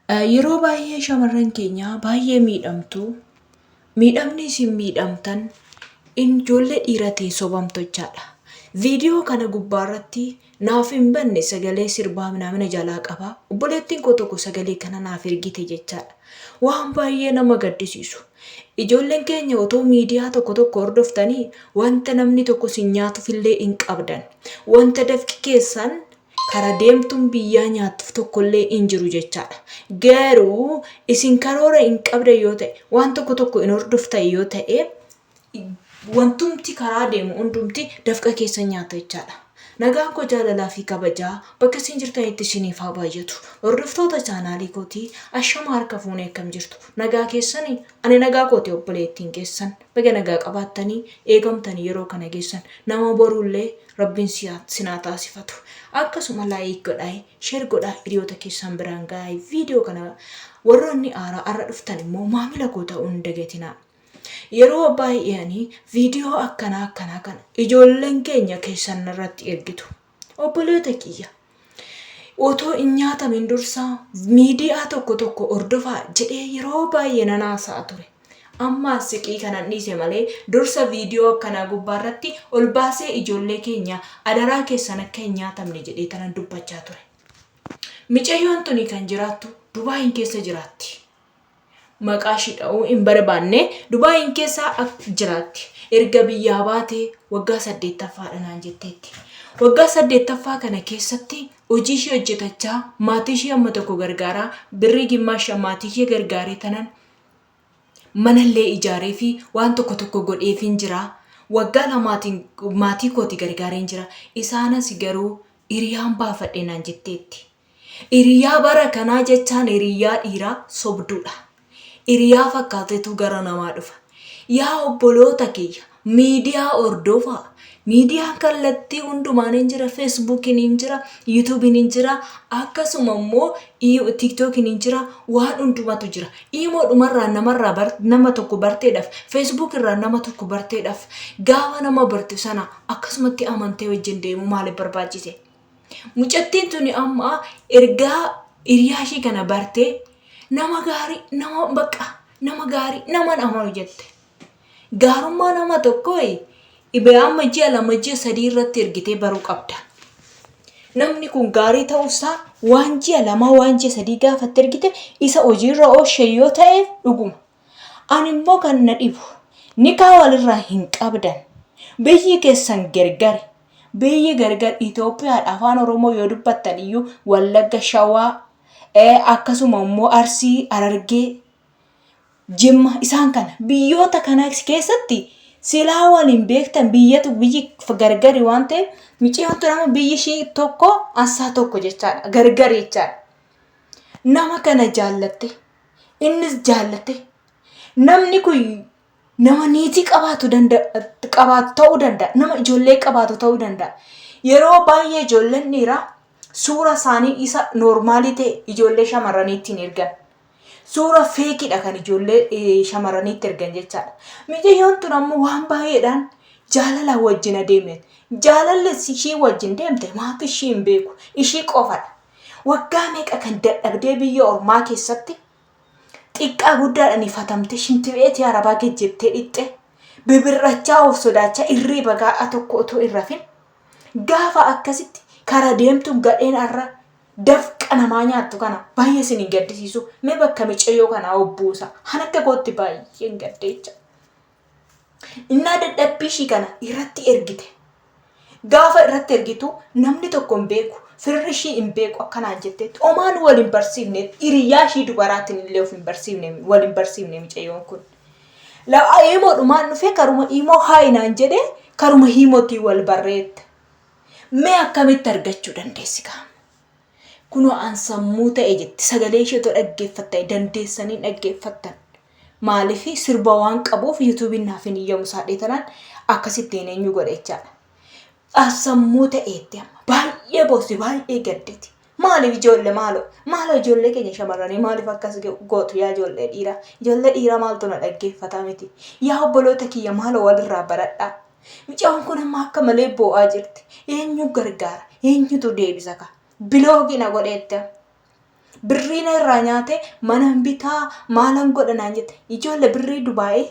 Yeroo baay'ee shamarran keenya baay'ee miidhamtu. Miidhamni isin miidhamtan ijoollee dhiiratiin sobamtu jechaadha. Viidiyoo kana gubbaarratti naaf hin banne sagalee sirbaa minaamina jalaa qaba. Obboleettiin koo tokko sagalee kana naaf ergite jechaadha. Waan baay'ee nama gaddisiisu. Ijoolleen keenya otoo miidiyaa tokko tokko hordoftanii wanta namni tokko isin nyaatufillee hin qabdan. Wanta dafqi keessan kara deemtuun biyyaa nyaattuuf tokkollee hin jiru jechaadha. Garuu isin karoora hin qabdan yoo ta'e, waan tokko tokko hin hordoftan yoo ta'e, wantumti karaa deemu hundumti dafqa keessan nyaata jechaadha. Nagaan koo jaalalaa fi kabajaa bakka isin jirtanitti isiniif haa baay'atu. Hordoftoota chaanaalii kootii ashama harka fuunee akkam jirtu? Nagaa keessanii? Ani nagaa kooti obboleettiin keessan. Baga nagaa qabaattanii eegamtanii yeroo kana geessan nama boruullee Rabbiin sinaa taasifatu. Akkasuma like godhaa, share godhaa, hiriyoota keessan biraan gahaa. Viidiyoo kana warroonni haaraa har'a dhuftan immoo maamila koo ta'uu hin dagatinaa. Yeroo baay'ee ani viidiyoo akkanaa akkanaa kana ijoolleen keenya keessan irratti ergitu. Obboloota kiyya otoo hin nyaatamin dursaa miidiyaa tokko tokko hordofaa jedhee yeroo baay'ee nan haasa'a ture. Amma siqii kanan dhiise malee dursa viidiyoo akkanaa gubbaa irratti ol baasee ijoollee keenya adaraa keessan akka hin nyaatamne jedhee tanan dubbachaa ture. Micayyoon tuni kan jiraattu Dubaayin keessa jiraatti. Maqaa ishii dha'uu hin barbaanne Dubaayin keessa jiraatti. Erga biyyaa baatee waggaa saddeettaffaadha naan jetteetti. Waggaa saddeettaffaa kana keessatti hojii ishee hojjetachaa maatii ishee amma tokko gargaaraa birrii gimmaasha maatii ishee gargaaree tanan manallee ijaaree fi waan tokko tokko godheefin jira. Waggaa lamaatiin maatii kooti gargaareen jira. Isaanas garuu hiriyaan baafadhe naan jetteetti. Hiriyaa bara kanaa jechaan hiriyaa dhiiraa sobduudha. Hiriyaa fakkaatetu gara namaa dhufa. Yaa obboloota kiyya miidiyaa hordofaa. Miidiyaan kallattii hundumaan hin jira. Feesbuukiin hin jira, yuutuubiin hin jira, akkasuma immoo tiiktookiin hin jira, waan hundumatu jira. Iimoodhumarraa namarraa nama tokko barteedhaaf, feesbuuk irraa nama tokko barteedhaaf gaafa nama barte sana akkasumatti amantee wajjin deemuu maaliif barbaachise? Mucattiin tuni amma ergaa hiriyaa ishii kana bartee nama gaarii nama bakka nama gaarii naman amanu jette. Gaarummaa nama tokkoo dhibee amma ji'a 2 ji'a 3 irratti ergitee baruu qabda. Namni kun gaarii ta'uusaa waan ji'a 2 waan ji'a 3 gaafatti ergite isa hojiirra oolche yoo ta'e dhuguma. Ani immoo kan na dhibu nikaa walirraa hin qabdan. Biyyi keessan gargari. Biyyi gargar Itoophiyaadha afaan Oromoo yoo dubbattan iyyuu Wallagga, Shawaa, akkasuma immoo Arsii, Harargee, Jimma isaan kana biyyoota kana keessatti silaa waliin beektan biyyatu biyyi gargari waan ta'eef miciyyoon tun amma biyyi ishii tokko ansaa tokko jechaadha gargari jechaadha. Nama kana jaallatte innis jaallatte namni kun nama niitii qabaatu danda'a qabaatu ta'uu danda'a nama ijoollee qabaatu ta'uu danda'a. Yeroo baay'ee ijoolleen dhiiraa suura isaanii isa noormaalii ta'e ijoollee shamarraniitti hin ergan. Suura feekiidha kan ijoollee shamarraniitti ergan jechaadha. Micayyoon tun ammoo waan baay'eedhaan jaalala wajjin adeemte. Jaalalli ishii wajjin deemte maatii ishii hin beeku. Ishii qofadha. Waggaa meeqa kan dadhabdee biyya ormaa keessatti xiqqaa guddaadhaan ifatamte shintibeetii arabaa gejjebtee dhixxe bibirrachaa of sodaachaa irriiba gaa'a tokko otoo hin rafin gaafa akkasitti kara deemtuun gadheen har'a dafqa namaa nyaattu kana baay'ee isin hin gaddisiisu mee bakka micayyoo kanaa obbuusa han akka kootti baay'een gaddeecha. Innaa dadhabbii ishii kana irratti ergite. Gaafa irratti ergitu namni tokko hin beeku, firri ishii hin beeku akkanaan jetteetti omaan wal hin barsiifne hiriyyaa ishii dubaraatiin illee of hin barsiifne wal hin barsiifne micayyoon kun. Lafa hiimoodhumaan dhufee karuma hiimoo haayinaan jedhee karuma hiimootiin wal barreette. Mee akkamitti argachuu dandeessi kaa? Kunoo an sammuu ta'e jetti sagalee ishee otoo dhaggeeffattanii dandeessanii dhaggeeffattan. Maaliif sirba waan qabuuf yuutuubiin naaf hin iyyamu saadhee tanaan akkasittiin eenyu godhe jechaadha. An sammuu ta'eetti amma baay'ee boossi baay'ee gadditi. Maaliif ijoollee maaloo maaloo ijoollee keenya shamarranii maaliif akkas gootu yaa ijoollee dhiiraa ijoollee dhiiraa maaltu na dhaggeeffataa miti yaa obboloota kiyya maaloo walirraa baradhaa. Mucaan kun amma akka malee boo'aa jirti. Eenyu gargaara? Eenyutu deebisa ka? Biloogii na godheette. Birrii na irraa nyaate manan bitaa maalan godha naan jette. Ijoollee birrii Dubaa'ee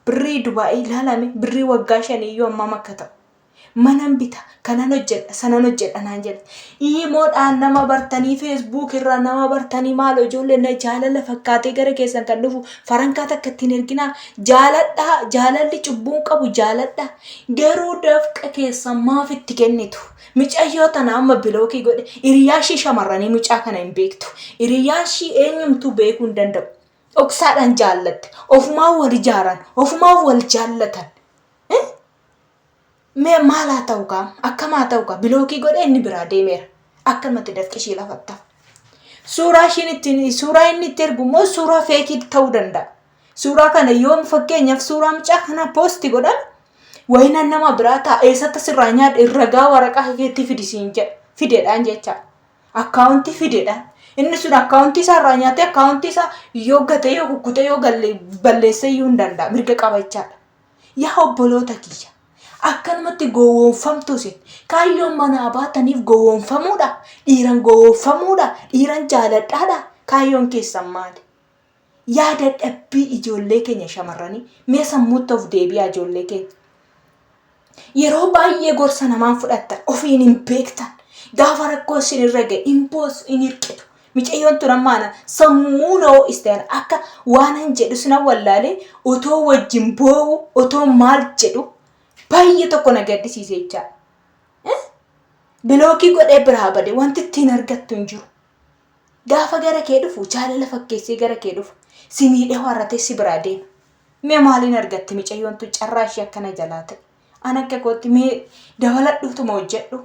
birrii Dubaa'ee ilaalame birrii waggaa shaniiyyuu hammam akka ta'u. Manan bita kanan hojjedha sanan hojjedha naan jedhe. Iimoodhaan nama bartanii Facebook irraa nama bartanii maal ijoollee na jaalala fakkaatee gara keessan kan dhufu farankaa takka ittiin erginaa jaaladhaa jaalalli cubbuun qabu jaaladhaa garuu dafqa keessan maaf itti kennitu. Micayyoo tana amma bilookii godhe hiriyaa ishii shamarranii mucaa kana hin beektu. Hiriyaan ishii eenyumtuu beekuu hin danda'u. Dhoksaadhaan jaallatte. Ofumaan wal ijaaran. Ofumaan wal jaallatan. Mee maal haa ta'u kaa? Akkam haa ta'u kaa? Bilookii godhee inni biraa deemeera. Akkanumatti dafqi ishii lafatta. Suuraa ishiin ittiin suuraa inni itti ergu immoo suuraa feekii ta'uu danda'a. Suuraa kana yoom fakkeenyaaf suuraa mucaa kanaa poosti godhan wayinan nama biraa ta'a eessatti sirraa nyaadha ragaa waraqaa keetti fidi siin jedha fidedhaan jecha akkaawuntii fidedhaan inni sun akkaawuntii isaa irraa nyaatee akkaawuntii isaa yoo gatee yoo kukkutee yoo balleessee iyyuu hin danda'a mirga qabachaadha. Yaa obboloota kiyya akkanumatti gowwoomfamtu isin kaayyoon manaa baataniif gowwoomfamuudha dhiiran gowwoomfamuudha dhiiran jaaladhaadha kaayyoon keessan maali? Yaa dadhabbii ijoollee keenya shamarranii mee sammuutti of deebi'aa ijoollee keenya. Yeroo baay'ee gorsa namaan fudhattan ofiin hin beektan. Gaafa rakkoo isin irra ga'e hin boossu hin hirqitu. Micayyoon tun amma ana sammuu na ho'iste ana akka waanan jedhu sina wallaalee otoo wajjin boo'u otoo maal jedhu baay'ee tokko na gaddisiise jechaadha. Bilookii godhee biraa bade wanti ittiin argattu hin jiru. Gaafa gara kee dhufu jaalala fakkeessee gara kee dhufa. Si miidhee waarratee si biraa deema. Mee maaliin argatti micayyoon tun carraa ishee akkana jalaa ta'e. An akka kootti mee dabaladhuutuma hojjedhu.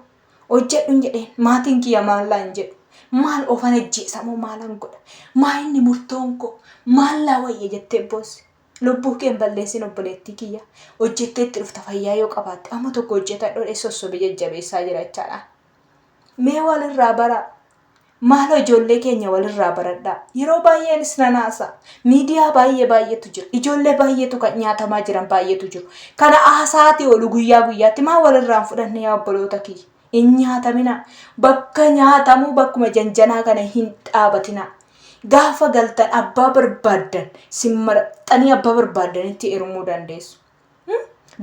Hojjedhu hin jedheen maatiin kiyya maal naan jedhu. Maal ofan ajjeesa moo maalan godha. Maa inni murtoon koo maal naa wayya jettee boossi. Lubbuu kee hin balleessin obboleettii kiyya. Hojjettee itti dhufta fayyaa yoo qabaatte amma tokko hojjetadhu jedhee sossobee jajjabeessaa jira jechaadha. Mee walirraa baraa. Maaloo ijoollee keenya walirraa baradhaa. Yeroo baay'ee anis nan haasa'a. Miidiyaa baay'ee baay'eetu jira. Ijoollee baay'eetu kan nyaatamaa jiran baay'eetu jiru. Kana haasa'aatii oolu guyyaa guyyaatti maa walirraa hin fudhanne yaa obboloota kiyya. Hin nyaataminaa. Bakka nyaatamuu bakkuma janjanaa kana hin dhaabatinaa. Gaafa galtan abbaa barbaaddan sin maraxxanii abbaa barbaaddanitti heerumuu dandeessu.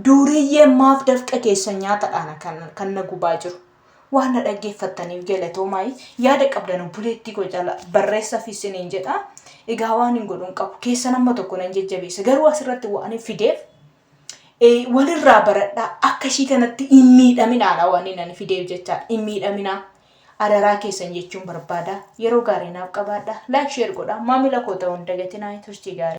Duuriyyeen maaf dafqa keessan nyaatadhaan kan na gubaa jiru. Waan na dhaggeeffattaniif galatoomaa. Yaada qabdan obboleettii koo jala barreessaaf isiniin jedha. Egaa waan hin godhu hin qabu. Keessan amma tokko nan jajjabeessa. Garuu asirratti waan hin fideef walirraa baradhaa akka ishii kanatti hin miidhaminaadha waan inni fideef jechaadha. Hin miidhaminaa. Adaraa keessan jechuun barbaada. Yeroo gaarii naaf qabaadha. Like share godhaa. Maamila koo ta'uu hin dagatinaa. Turtii gaarii.